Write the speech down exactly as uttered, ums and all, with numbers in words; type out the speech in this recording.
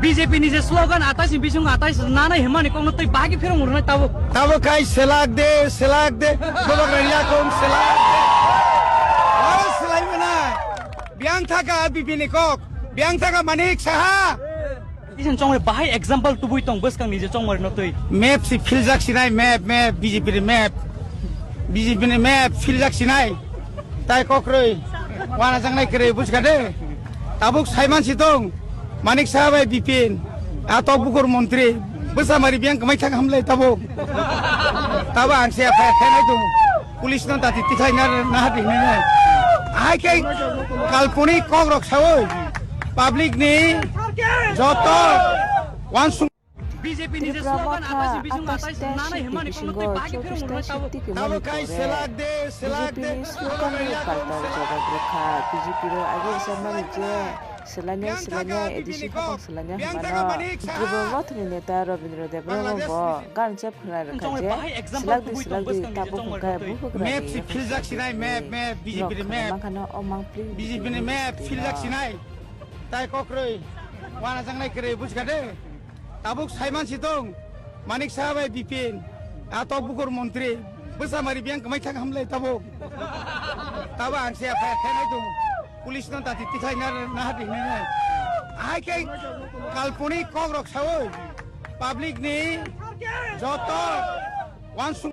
B J P ni je slogan atais ni bising atais nanai himani kokno tei bagi phirong urunai tabuk. Tabuk khai selak de, selak de, bobak rang yakung selak de. Aro selai mana? Biang thaka B P ni kok, biang thaka Manik Saha. Isin chongre bahai example tubui tong bwskang ni je chongmar no tei. Map si filjak sinai, map, map, B J P ni map. B J P ni map filjak sinai. Tai kokroi. Wana jangnai kwrwi bujkha de. Tabuk saiman si tong. Manik Saha bai Bipin. A tok bukur montri. Bwsa mari biang kwmai thang hamlai tabuk. Tabuk ang se F I R khainai tong. Police no dati tikhlai na, na hati hinai nai. Hai khe kalponik kok rok sawi. Public ni joto wansung. B J P ni je Tripura slogan motha atais ni bising atais atais nanai seat himani kokno tei bisingo bagi phirong chautrish ta urunai tabuk. Seat tiki mani kore. B J P ni slogan ni paltar jawab rwkha. B J P rok age samani je selanya selanya A D C khapang selanya hwnmano. Tripura mothani neta Rabindra Debbarma bo ganchep khwlai rwkha je selak di selak di tabuk hwnkhe buphuk rani. Map si filjak sinai, map, map, B J P ni map. Khwlai mankha no o mangpli B J P ni map filjak sinai. Tai kokroi. Wana jangnai kwrwi bujkha de. Tabuk saiman si tong. Manik Saha bai Bipin. A tok bukur montri. Bwsa mari biang kwmai thang hamlai tabuk. Tabuk ang se F I R khainai tong. Police no dati tikhlai na, na hati hinai nai. Hai khe kalponik kok rok sawi. Public ni joto wansung